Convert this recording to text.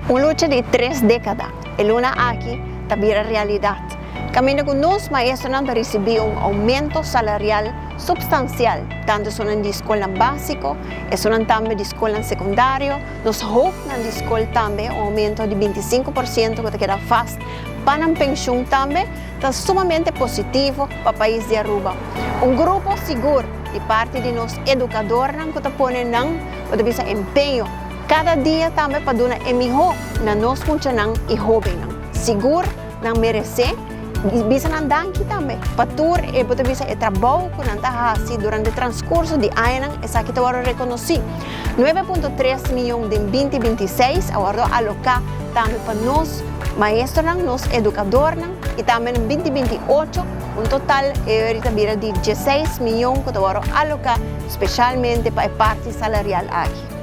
Un lucha di tres dékada, e luna aki ta bira realidat. Kaminda ku nos maestronan ta risibí un oumento salarial supstansial, tantu esunnan di skolnan básiko, esunnan tambe di skolnan sekundario, nos hofnan di skol tambe un oumento di 25% ku ta keda vast pa nan penshun tambe, ta sumamente positivo pa pais di Aruba. Un grupo sigur di parti di nos edukadornan ku ta pone nan, bo ta bisa, empeño kada dia tambe pa duna e mihó na nos muchanan i hóbennan. Sigur nan meresé i bisa nan danki tambe pa tur e bo ta bisa e trabou ku nan ta hasi durante transkurso di añanan. Esaki ta wòrdu rekonosí. 9.3 mion den 2026 a wòrdu aloká tambe pa nos maestronan, nos edukadornan i tambe den 2028 un total e ta bira di 16 mion ku ta wòrdu aloká spesialmente pa e parti salarial aki.